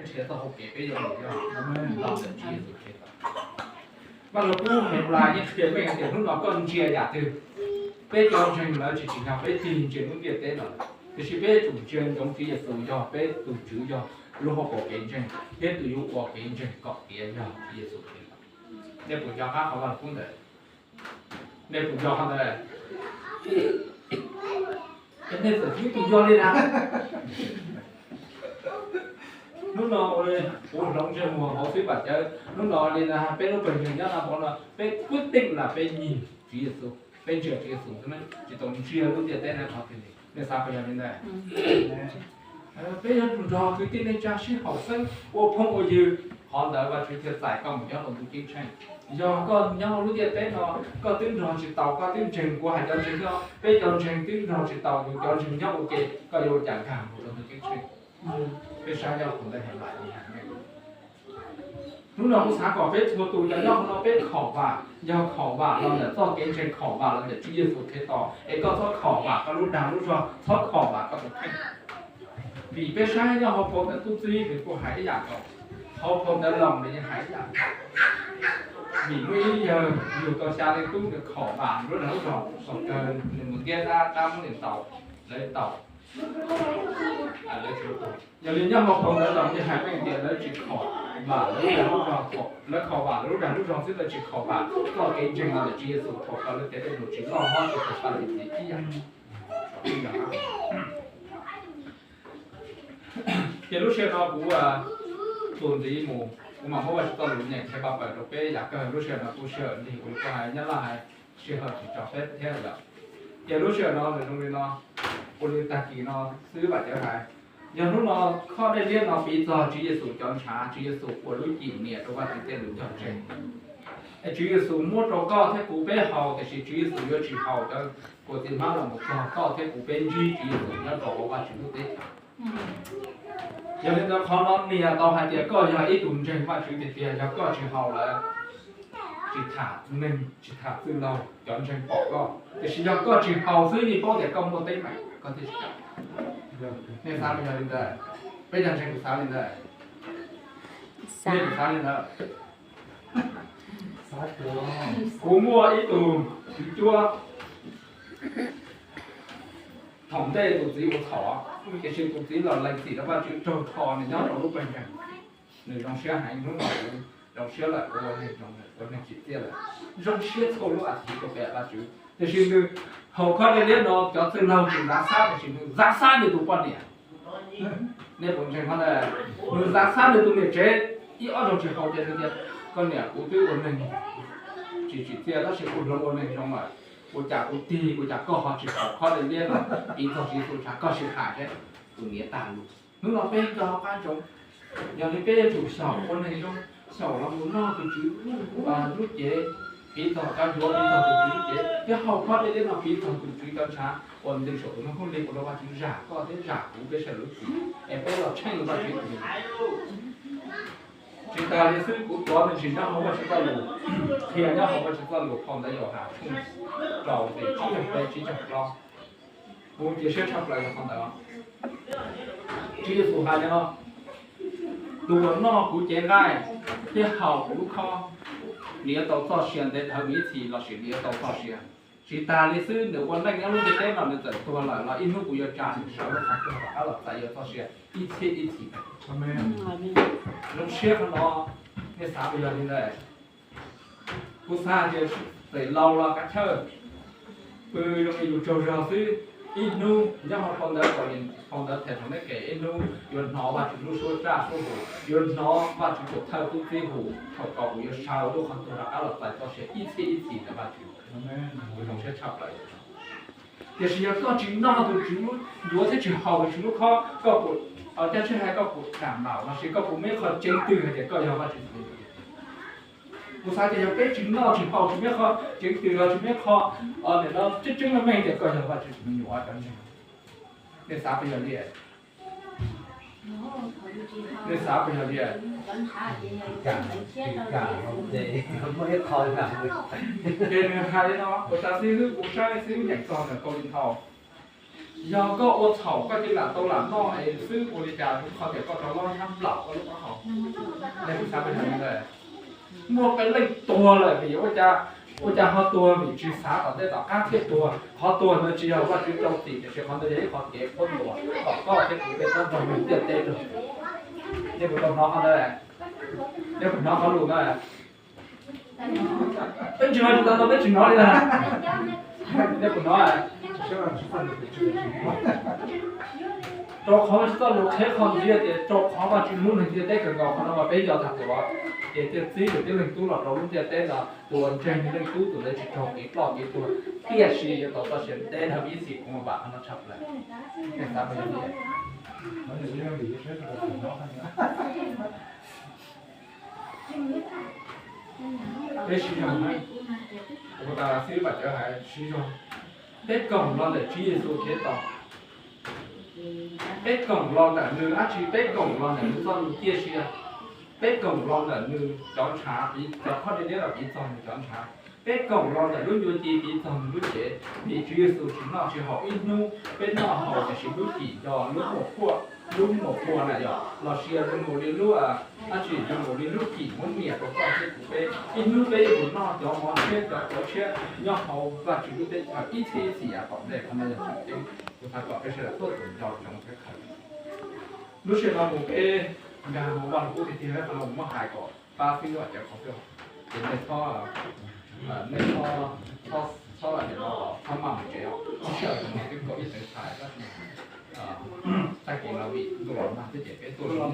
nrhiav txoj hau kev peb yuav mus yog los ntawm Tswv Yexus Khetos. Vaj lug kub Henplais yeej qhia meej tias hnub no koj ntsia yam twg, peb cov ntseeg lawv tsis tsim nyog peb tig ntsia lub ntiaj teb no, tiam sis peb yuav tsum ntsia ntsoov Tswv Yexus yog peb tus Tswv, yog lub hauv paus kev ntseeg thiab tus yuav ua kev ntseeg kom tiav yog Tswv Yexus Khetos. Nej puas nco qab qhov vaj lug kub ntawd? Nej puas nco qhov ntawd? Es nej txawm tib tug nco li na. Hnub no kuv hloov ntsej muag hauv xwb vam cawv, hnub no li na peb lub pawg ntseeg nyob no, peb kwv tij los peb nyiag Tswv Yexus, peb ntsia Tswv Yexus xwb na, tsis tau ntsia lub ntiaj teb no qhov twg li. Nej xav puas yog li ntawd? Peb yuav tsum nrog kwv tij neej tsa sib haum xeeb ua phooj ua ywg, qhov ntawd Vajtswv thiaj txais koj mus nyob rau ntuj ceeb tsheej. Yog koj nyob lub ntiaj teb no koj twb nrog tsis tau, koj twb ntseeg kuv hais cov ntseeg no, peb cov ntseeg twb nrog tsis tau yus cov ntseeg nyob ua ke, koj yuav ua cas nkag mus rau ntuj ceeb tsheej? Peb saib nyob hauv ntawv Henplais li hais. Hnub no kuv xav kom peb txhua tus cov nyob hauv no peb khom vam, yog khom vam los ntawm txoj kev ntseeg, khom vam los ntawm Tswv Yexus Khetos, es koj txhob khom vam koj lub dag lub zog, txhob khom vam koj tus kheej. Vim peb saib nyob hauv phau ntawv Tub Txib nws kuj hais ib yam nkaus, hauv phau ntawv Loos nws yeej hais ib yam. Vim muaj ib yawg yug tau xya leej tub, nws khom vam lub dag lub zog, thaum kawg nws mus ntiab dab, dab muab nws ntaus, lawv ntaus. Yog li nyob hauv phau ntawv Loos yeej hais meej tias lawv tsis khom vam lawv lub dag lub zog, lawv khom vam lawv lub dag lub zog xwb, lawv tsis khom vam txoj kev ntseeg los ntawm Tswv Yexus, thaum kawg lawv tes dej num tsis loj hlob, tsis tau tag li txiv ib yam. Ces lub sij hawm no kuv tus ntxiv mus, kuv mam muab Vajtswv txoj lus nyeem qhia paj paws rau peb yam kawg. Lub sij hawm no kuj sij hawm nti ua li kuv hais, Nyab Laj hais sij hawm tsis tso peb thiab yom. Ces lub sij hawm no nws zoo li no, ua li tag kis no xwb vam cawv hais. Yog hnub no khob dej liab no piv txog Tswv Yexus cov ntshav, Tswv Yexus ua lub cim niam rau Vajtswv tej lus cog tseg. Es Tswv Yexus muab rau koj thiab kuv peb haus, tiam sis Tswv Yexus yuav tsis haus cov kua txiv hmab los mus txog koj thiab kuv peb ntsib Tswv Yexus nyob rau hauv Vajtswv lub teb chaws. Yog li ntawd qhov no nias tau hais tias koj yog ib tug ntseeg Vajtswv tiag tiag, yog koj tsis haus lawm, tsis tham neeg tsis tham txwj laug cov ntseeg pom koj, tiam sis yog koj tsis haus xwb yeej paub tias koj muaj teeb meem koj thiaj tsis kam. Nej xav puas yog li ntawd? Peb cov ntseeg puas xav li ntawd? Nej puas xav li ntawd? Kuv muaj ib tug tswv cuab, thaum ntej tus txiv ua txhaum, tiam sis tus txiv los lees txim rau Vajtswv, raug tho nws nyob rau lub pawg ntseeg. Nws zoo siab heev, hnub no kuv zoo siab lawm, kuv ua neeg zoo lawm, ua neeg tsim txiaj lawm, zoo siab txhua lub as thiv rau pem Vajtswv. Tiam sis nws haus khob dej liab no cov txwj laug tsis ntav xab, tiam sis nws ntav xab nws tus poj niam. Nej puas ntseeg qhov ntawd? Nws ntav xab nws tus niam tsev ib ob zaug tsis haus ces nws tias, koj niam, kuv twb ua neeg tsis tsim txiaj tab sis kuv hloov ua neeg zoo lawm, ua cas kuv tig ua cas koj ho tsis haus khob dej liab no, piv txog Tswv Yexus ntshav, koj sim hais seb. Tus niam tag lus. Hnub no peb nco qab ntsoov, yog li peb yuav tsum xyaum ua neeg zoo, xyaum los mus noj tus Tswv lub cev, piv txog cov yuav, piv txog tus Tswv lub cev, thiab haus khob dej liab no piv txog tus Tswv cov ntshav uas nti saum tus ntoo khaub lig uas rau Vajtswv zam koj thiab zam kuv peb sawv daws lub txim, es peb los tsheej Vajtswv tus Tsis tas li xwb, kuv tuav me ntsis nyob hauv Vajtswv txoj lus, qhia nyob hauv Vajtswv txoj lus phau ntawv Yauhas tshooj rau ntawm tsib caug peb tsib caug plaub. Kuv cia siab tshaj plaws yog qhov ntawd. Tswv Yexus hais li no: Tus uas noj kuv cev nqaij thiab haus kuv lub khob, nws yuav tau txoj sia ntev dhawv mus ib txhis lossis nws yuav tau txoj sia. Tsis tas li xwb, nws ua neej nyob lub ntiaj teb no nws txawm tuag lawm los ib hnub kuv yuav tsa nws sawv lub qhov tuag rov qab los txais yuav txoj sia ib txhiab ib txhis. Zoo siab qhov no, nej xav puas yog li ntawd? Kuv xav hais tias txawm laus los kav chawj, pw zoo li yus tsaug zog xwb, ib hnub nyob hauv phau ntawv, phau ntawv them rau neb ke, ib hnub yuav hnov Vajtswv lub suab tsaj suab hum, yuav hnov Vajtswv tus thawj tub txib hu, thaum ko kuv yuav sawv lub qhov tuag rov qab los txais txoj sia ib txhiab ib txhis ntawm Vajtswv. Kuv zoo siab tshaj plaws. Tiam sis yog koj tsis noj tus Tswv lub, yuav thiab tsis haus tus Tswv lub khob, koj puas, caj sib hais koj puas dam laum lossis koj puas muaj ib qho ceev twg hais tias koj yog Vajtswv tus me nyuam? Kuv xav tias yog peb tsis noj tsis haus tsis muaj ib qho ceev twg los tsis muaj ib qho, nim no tseeb tseeb meej meej tias koj yog Vajtswv tus me nyuam cov ntseeg. Nej xav puas yog li? Nej xav puas yog li? Ces nws hais li no, ua tas xib hwb, kuv saib xib hwb nyeem txog ntawm Kauleethaus Yog koj ua txhaum koj cia lam tau lam noj es xwb ua li cas rau qhov tias koj rov loj nyob nplaum koj lub taub hau. Nej puas xav li ntawd? Muaj peb leej tuag lawm vim ua cas, ua cas ho tuag vim tsis xav tom ntej tom qab thiaj tuag. Qhov tuag ntawd tsis yog Vajtswv rau txim tiam sis qhov ntawd yog ib qhov kev qhuab ntuas kom koj thiab kuv peb txhob nrog ntiaj teb tuag. Nej puas tau hnov qhov ntawd? Nej puas hnov qhov lus ntawd? Peb tsis hnov tsis tau no peb tsis hnov li na. Nej puas hnov? Rau qhov Vajtswv txoj lus qhia qhov ntxiv tias rau qhov Vajtswv hlub neeg ntiaj teb kawg nkaus qhov no mas peb yog tag tuas ces thiaj txib tus tib leeg tub los rau lub ntiaj teb no tus uas ntseeg nws leej tub tus ntawd tsis raug kev ploj kev tuag tiam sis yuav tau txoj sia ntev dhawv ib txhis kuv mas vam qhov no tshaj plaws. Nej xav li Peb siv zog, ua tas xib lub pam cawv hais siv zog. Peb koom los ntawm Tswv Yexus Khetos. Peb koom los ntawm nws dab tsi? Peb koom los ntawm nws txoj lus ciaj sia. Peb koom los ntawm nws cov ntshav, cov khob dej liab los piv txog nws cov ntshav. Peb koom los ntawm lub ncua ci piv txog nws lub cev. Vim Tswv Yexus tsis noj tsis haus ib hnub, peb noj haus tiam sis lub cim nco lub mus quaj, lub mus quaj na yom, los sis nws mus li lub, dab tsi, nws mus li lub cim muab niam rau koj thiab kuv peb. Ib hnub peb yuav mus noj cov mov tshiab cov cawv tshiab nyob hauv Vajtswv lub teb chaws ib txhiab ib txhis yav tom ntej. Qhov no yog tseem ceeb, kuv xav kom peb sawv daws tuaj tus nco tsoom peb khaws. Lub sij hawm no mus peb nkag mus vaj lug kub tiag tiag, qhov no kuv muab hais kom pab xib lub pam cawv qhov twg, ces nej txhob, nej txhob, txhob, txhob lam tias no txhob maj mus tsev os. Lub sij hawm no twb kaum ib teev tshais tab sis tag kis no vim ntuj los nag thiab ces peb tuaj zoo.